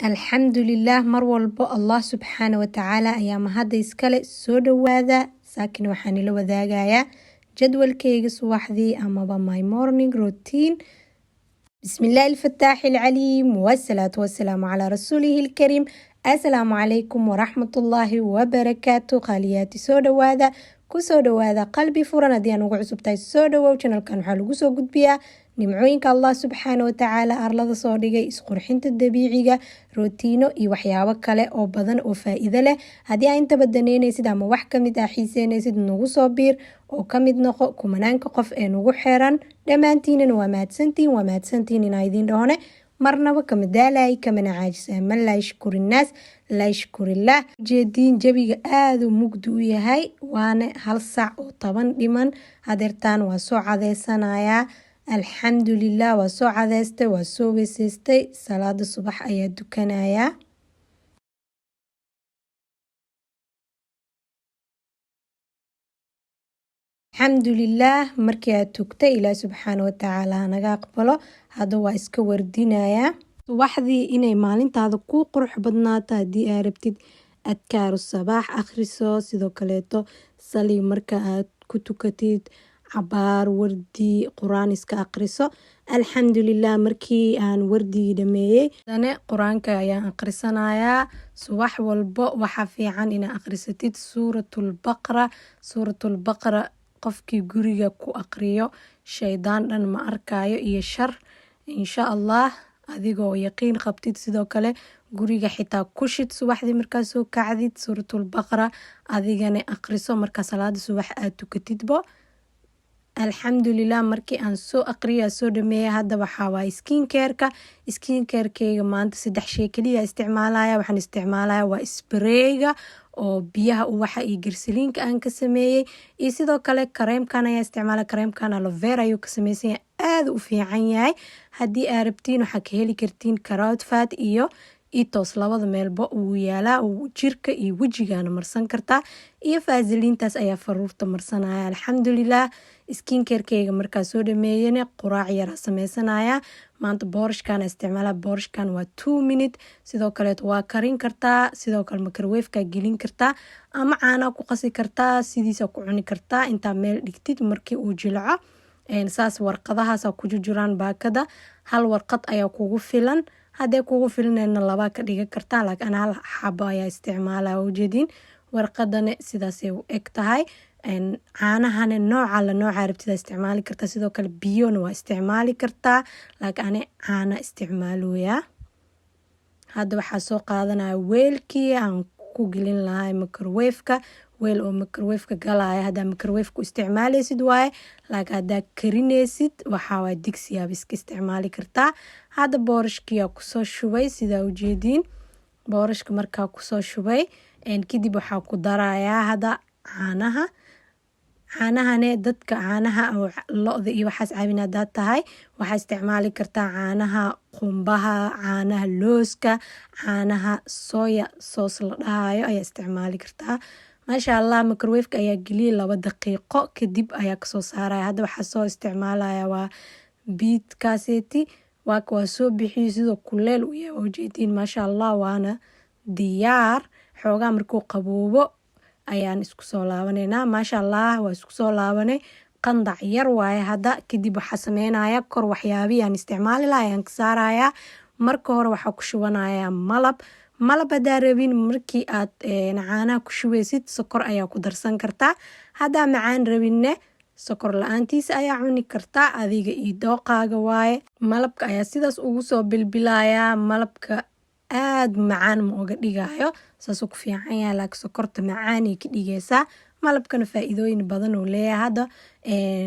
Alxamdulilah, mar walbo Allah subxaana watacaala ayaa mahadda iskale. Soo dhawaada. Saakin waxaan ila wadaagayaa jadwalkeyga subaxdii amaba my morning routine. بسم الله الفتاح العليم، والصلاة والسلام على رسوله الكريم. السلام عليكم ورحمة الله وبركاته. Qaaliyaati, soo dhawaada, kusoo dhawaada qalbi furan. Haddii aan ugu cusub tahay, soo dhawow. Channelkan waxaa lagu soo gudbiyaa nimcooyinka Allah subxaana watacaala arlada soo dhigay, isqurxinta dabiiciga, rootiino iyo waxyaabo kale oo badan oo faa-iido leh. Haddii aa intaba daneynaysid ama wax kamid ah xiiseynaysid, nagu soo biir oo kamid noqo kumanaanka qof ee nagu xeran. Dhammaantiinana waa mahadsantiin, waa mahadsantiin inaa idiin dhahone marnaba kama daalay, kamana caajisa. Man laa yashkur innaas laa yashkurillaah. Ujeediin, jawiga aada u mugdi u yahay, waana 1 saac oo 10 dhiman hadeertaan. Waa soo cadeysanayaa. Alxamdulilah, waa soo cadeystay, waa soo weyseystay, salaada subax ayaa dukanayaa. Alxamdulilah, markii aad tugtay, Ilaah subxaana watacaala hanaga aqbalo. Hadda waa iska wardinayaa. Subaxdii inay maalintaada ku qurux badnaato haddii aa rabtid, adkaaru sabaax akhriso. Sidoo kaleeto sali marka aad ku tukatid, cabaar wardi qur-aan iska aqriso. Alxamdulilah, markii aan wardigii dhameeyey, dane qur-aanka ayaan aqrisanayaa. Subax walbo waxaa fiican inaa aqrisatid Suuratulbaqra. Suuratulbaqra qofkii guriga ku aqriyo, shaydaan dhan ma arkayo iyo shar, insha Allah, adigoo yaqiin qabtid. Sidoo kale guriga xitaa ku shid subaxdii markaa soo kacdid Suuratulbaqra, adigana aqriso markaa salaada subax aad tukatidbo. Alxamdulilah, markii aan soo aqriya, soo dhameeya, hadda waxaa waay skin careka. Skin carekeyga maanta saddex shay kaliya isticmaalaya. Waxaan isticmaalaya waa sprayga oo biyaha ubaxa iyo glycerineka aan ka sameeyey, iyo sidoo kale kareemkan ayaa isticmaala. Kareemkan aloe vera ayuu ka sameysan yahay, aada u fiican yahay. Haddii aa rabtiin, waxaa ka heli kartiin Kruidvat iyo Etos, labada meelba uu yaalaa. Jirka iyo wejigana marsan kartaa, iyo Vaselinetas ayaa faruurta marsanaya. Alxamdulilah, skin carekeyga markaa soo dhameeyana, quraac yaraa sameysanaya. Maanta boorashkan isticmaala. Boorashkan waa 2 minute. Sidoo kaleet waa karin kartaa, sidoo kale microwaveka gelin kartaa, ama caanaa ku qasi kartaa, sidiisa ku cuni kartaa. Intaa meel dhigtid, markii uu jilco, saas warqadahaasa ku jujuraan baakada. Hal warqad ayaa kugu filan, hadday kugu filnayna labaa ka dhigan kartaa, laakiin ana hal xabo ayaa isticmaala. Ujeedin, warqadana sidaasay u eg tahay. Caanahana nooca la nooca rabtida isticmaali kartaa, sidoo kale biyona waa isticmaali kartaa, laakiin ani caana isticmaalooyaa. Hadda waxaa soo qaadanaya weelkii aan ku gelin lahaa microwaveka, weel oo microwaveka galaya haddaa microwaveka isticmaaleysid waaye, laakiin haddaa karineysid, waxaa waay digsiyaaba iska isticmaali kartaa. Hadda boorashkiyaa kusoo shubay, sidaa ujeediin. Boorashka markaa kusoo shubay kadib, waxaa ku darayaa hadda caanaha. Caanahane, dadka caanaha oo lo-da iyo waxaas caabin hadaad tahay, waxaa isticmaali kartaa caanaha qumbaha, caanaha looska, caanaha soya sauce la dhahayo ayaa isticmaali kartaa. Maasha Allah, microwaveka ayaa geliyay, 2 daqiiqo kadib ayaa kasoo saaraya. Hadda waxaa soo isticmaalaya waa biidkaaseti. Waa soo bixiyey, sidoo kuleel u yahay waa ujeediin. Maasha Allah, waana diyaar. Xoogaa markuu qaboobo ayaan isku soo laabaneynaa. Maasha Allah, waa isku soo laabanay. Qandac yar waaye. Hadda kadib waxaa sameynaya, kor waxyaabihii aan isticmaali laha ayaan ka saarayaa. Marka hore waxaa ku shubanayaa malab. Malab hadaa rabin, markii aad caanaha ku shubeysid sokor ayaa ku darsan kartaa. Haddaa macaan rabinne, sokor la-aantiisa ayaa cuni kartaa, adiga iyo dooqaaga waaye. Malabka ayaa sidaas ugu soo bilbilayaa. Malabka aada macaan ma oga dhigayo, saasuu ku fiican yahay, laakiin sokorta macaanay ka dhigaysaa. Malabkana faa-iidooyin badan uu leeyahay. Hadda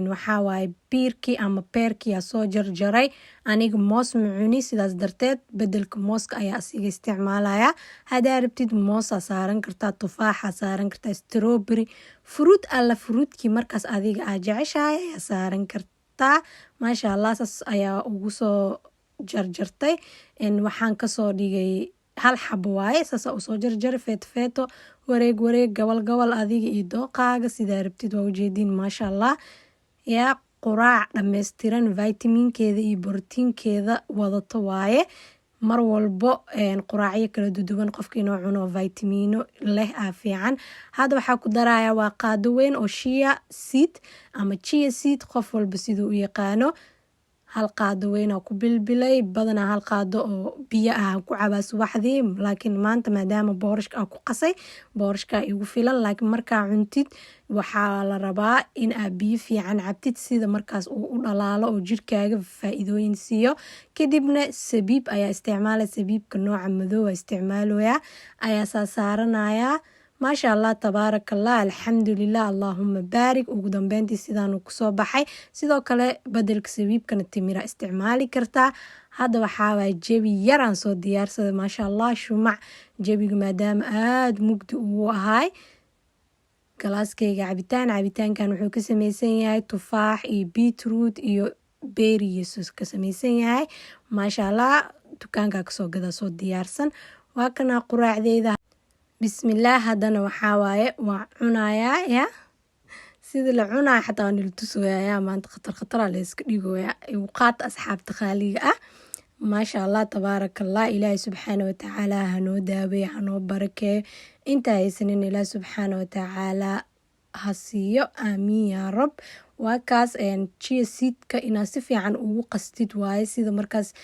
waxaa waaye biirkii ama pearkii aa soo jarjaray. Aniga moos ma cuni, sidaas darteed bedelka mooska ayaa asiga isticmaalaya. Haddaa rabtid, moosaa saaran kartaa, tufaaxa saaran kartaa, strawberry, fruit alla fruitkii markaas adiga aa jeceshahay ayaa saaran kartaa. Maasha Allah, saas ayaa ugu soo jarjartay. Waxaan kasoo dhigay hal xabo waaye, saasa usoo jarjaray, feeto feeto, wareeg wareeg, gobol gobol, adiga iyo dooqaaga sidaa rabtid. Waa ujeediin, maasha Allah, yaa quraac dhameystiran, vitaminkeeda iyo borotiinkeeda wadato waaye. Mar walbo quraacyo kala duduwan qofka inuu cuno vitamiino leh aa fiican. Hadda waxaa ku daraya waa qaado weyn oo chia seed ama chia seed, qof walba siduu u yaqaano. Hal qaado weyn ku bilbilay. Badanaa hal qaado oo biyo ah ku cabaa subaxdii, laakiin maanta maadaama boorashka aa ku qasay, boorashka igu filan. Laakiin markaa cuntid waxaa la rabaa in aad biyo fiican cabtid, sida markaas uu u dhalaalo oo jirkaaga faa-iidooyin siiyo. Kadibna sabiib ayaa isticmaala, sabiibka nooca madow isticmaalooya ayaa saasaaranaya. Maasha Allah, tabaarakallah, alxamdulilah, allaahuma baarik. Ugu dambeyntii sidaanuu kusoo baxay. Sidoo kale bedelka sabiibkana timira isticmaali kartaa. Hadda waxaawaa jawi yaraan soo diyaarsaday, maasha Allah, shumac. Jawiga maadaama aada mugdi uu ahaay, galaaskeyga cabitaan. Cabitaankan wuxuu ka sameysan yahay tufaax iyo beetroot iyo berries ka sameysan yahay, maasha Allah. Dukaanka kasoo gadaa, soo diyaarsan. Waa kana quraacdeyda, bismillaah. Haddana waxaa waaye waa cunayaa. Ya sida la cunaya xataa waa nila tusoyaa. Maanta khatar khataraa la iska dhigoyaa. Igu qaata, asxaabta khaaliga ah. Maasha Allah, tabaarakallah. Ilaahay subxaana watacaala hanoo daaweeye, hanoo barakeeyo. Intaa haysanin Ilaah subxaana watacaala ha siiyo, aamiin yaa rab. Waa kaas chia seedka inaad si fiican ugu qastid waaye, sida markaas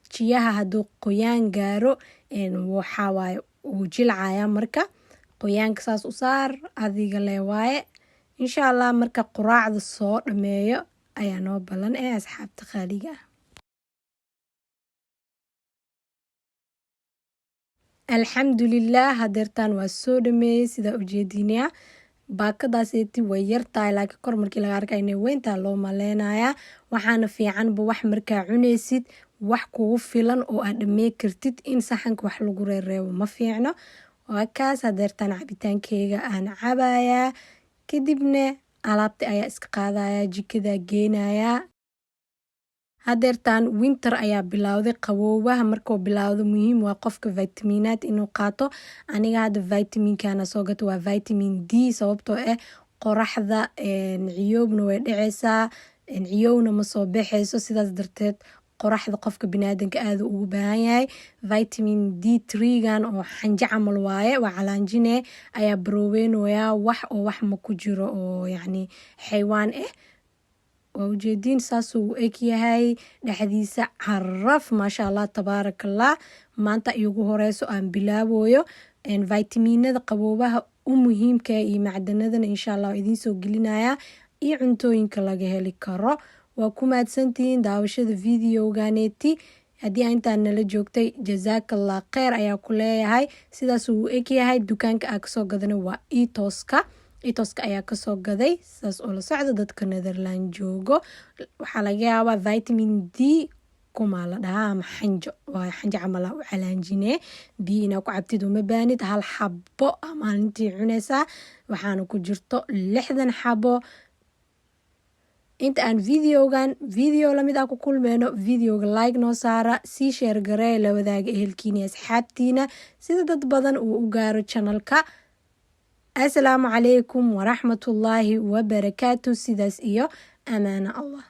chiaha hadduu qoyaan gaaro waxaa waaye wuu jilcaya. Marka qoyaanka saas u saar adiga le waaye. Insha Allah marka quraacda soo dhameeyo ayaa noo ballan ee asxaabta qaaliga ah. Alxamdulilah, hadeertaan waa soo dhameeyey. Sidaa ujeedinaya, baakadaaseti way yartahay, laakiin kor markii laga arka inay weyntaa loo maleynayaa. Waxaana fiicanba wax markaa cuneysid wax kugu filan oo aad dhamey kartid. In saxanka wax lagu reereebo ma fiicno. Waa kaas, hadeertaan cabitaankeyga aan cabayaa, kadibna alaabta ayaa iska qaadaya, jikada geenayaa. Hadeertaan winter ayaa bilowday. Qaboobaha markuu bilowdo muhiim waa qofka vitaminaad inuu qaato. Aniga hadda vitaminkana soo gato waa vitamin D, sababtoo ah qoraxda ciyoobna way dhaceysaa, ciyowna ma soo baxeyso. Sidaas darteed qoraxda qofka biniaadanka aada ugu baahan yahay. Vitamin D threegan oo xanje camal waaye, waa calaanjine ayaa barooweynaya. Wax oo wax ma ku jiro oo yacni xaywaan ah. Waa ujeediin, saasuu u egyahay dhexdiisa. Caraf, maasha Allah, tabaarakallah. Maanta iigu horeyso aan bilaaboyo vitaminada qaboobaha u muhiimka iyo macdanadana, insha Allah idiin soo gelinaya iyo cuntooyinka laga heli karo. Waa ku mahadsantihiin daawashada videoganeeti. Haddii aa intaan nala joogtay, jazaakallah kheyr ayaa ku leeyahay. Sidaas uu egyahay. Dukaanka aa kasoo gadana waa Eatoska. Eatoska ayaa kasoo gaday. Sidaas oo la socda dadka Netherland joogo, waxaa laga yaabaa vitamin D kumaa la dhahaa ama xanjo. Waa xanjo camal u calaanjine. Biyo inaa ku cabtid uma baanid, hal xabo a maalintii cuneysaa. Waxaana ku jirto 60 xabo. Inta aan videogan video lamid ah ku kulmeyno, videoga like noo saara, sii share garee, la wadaaga ehelkiina iyo asxaabtiina, sida dad badan uu u gaaro channelka. Asalaamu calaykum waraxmatullaahi wabarakaatu. Sidaas iyo amaano Allah.